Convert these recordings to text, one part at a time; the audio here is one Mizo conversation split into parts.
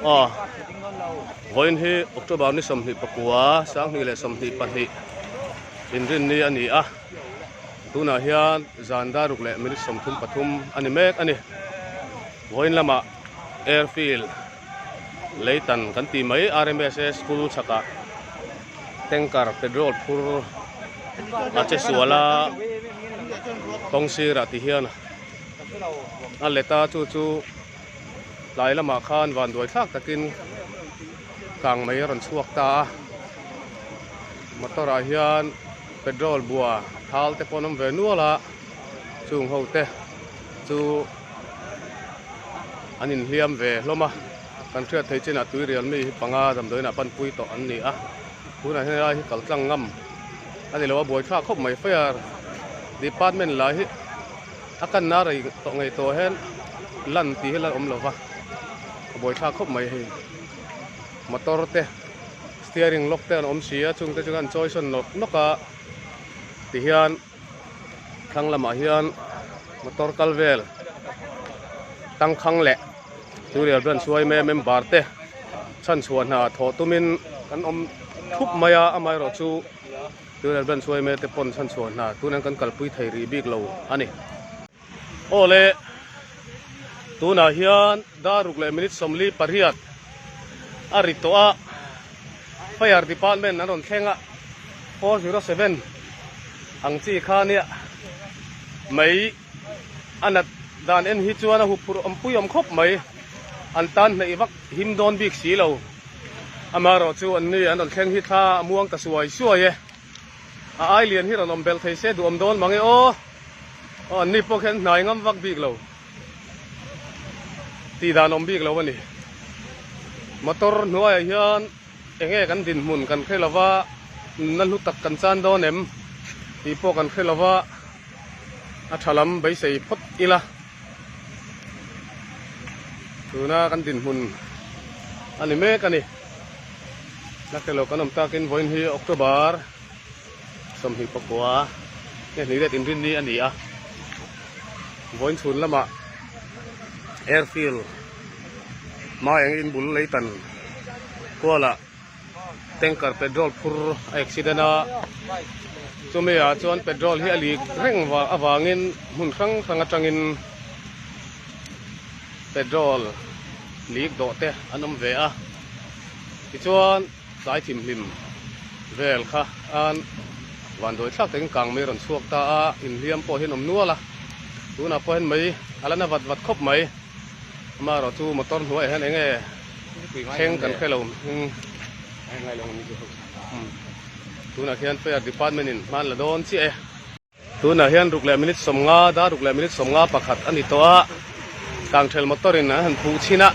Aw vawiin hi October ni 29 2022 inrinni a ni a tunah hian zan dar ruk leh minute 33 a ni mek a ni vawiin lamah airfield leitan kan tih mai R_M_S_A school chhakah tanker petrol phur a che sual a kawng sirah ti hian a let a chu chu tlai lamah khan van duai thlak takin kang mai a rawn chhuak ta a motor ah hian petrol bua thal te pawh an awm ve nual a chung ho te chu an inhliam ve hlawm a kan hriat theih chinah tui rial mi hi panga damdawiin ah panpui tawh an ni a tunah hian helai hi kal tlang ngam a ni lo a buaithlak khawp mai fire department lah hi a kanna rei tawh ngei tawh hian lan tih hi la awm lo va a buaithlak khawp mai hei motor te steering lock te an awm si a chungte chu an chawi sawn nawk nawk a tihian thlang lamah hian motor kal vel tangkhang leh turial branch yma member te chhanchhuah hna thawh tumin kan awm thup mai a amaherawhchu turial branch yma te pawn chhanchhuah hna tunah kan kalpui thei rih bik lo a ni. Aw le tunah hian dar ruk leh minute 48 a ri tawh a fire department an rawn thleng a 407 ang chi kha nia mai a nat dan en hi chuan a huphurh awm pui awm khawp mai an tan hnaih vak him dawn bik si lo amaherawh chu an ni an rawn thleng hi thla a muang ta suai suai e a ai lian hi rawn awm belh thei se duh awm dawn mang e aw. Aw an ni pawh khian hnai ngam vak bik lo tih dan awm bik lo a ni motor hnuaiah hian eng nge kan dinhmun kan hre lo va nunna hlu tak kan chan dawn em tih pawh kan hre lo va a tha lam beisei phawt ila tuna kan dinhmun a ni mek a ni la hre lo kan awm takin vawiin hi October. 29 nge hnih let inrinni a ni a vawiin chhun lamah airfield hma eng in bul lei tan kualah tanker petrol phur a accident a chumi ah chuan petrol hi a lik reng avangin hmun hrang hrang atangin petrol lik dawh te an awm ve a tichuan. Tlai thimhlim vel kha an vanduai thlak takin kang mai rawn chhuak ta a, inhliam pawh hian awm nual a, tunah pawh hian mai a la na vat vat khawp mai, amaherawh chu motor hnuaiah hian enge thleng kan hre lo tunah khian fire department in hman la dawn chiah e. Tunah hian ruk leh minute 50 dar ruk leh minute 51 a ni tawh a, kangthel motor in an han phuh chhin a,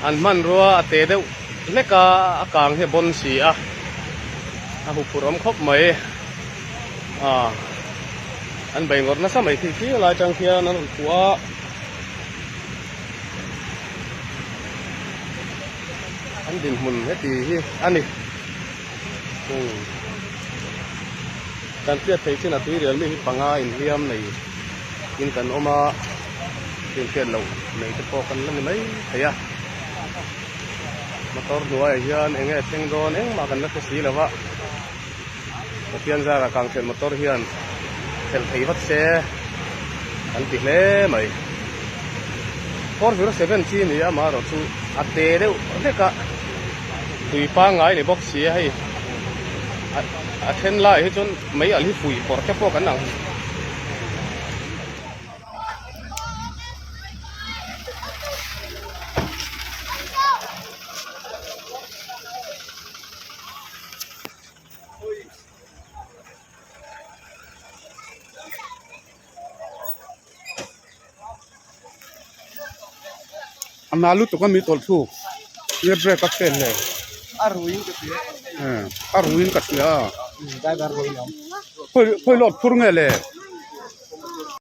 an hmanrua a te deuh hlek a, a kang hi a bawn si a, a huphurh awm khawp mai a, an bei ngawrh nasa mai khi khi lai tang khian an rawn phuh a. An dinhmun heti hi a ni. Kan hriat theih chin a tui rial mi hi panga inhliam nei in kan awm a, inhriat loh nei te pawh kan la ni mai thei a. Motor hnuaiah hian eng nge thleng dawn engmah kan la hre si lo va, Pathian zarah kangthelh motor hian thelh thei vat se an ti hle mai. 407 chi ni a amaherawh chu a te deuh vek a. Tui pangngai ni bawk si a hei a then laiah hi chuan mei alh hi pui pawrh te pawh kan ang. A na lutuk a mi tawlh thluk nge brake a fail le a ruin ka hria a ruin ka hria driver ruin awm khawi khawi load phur nge le.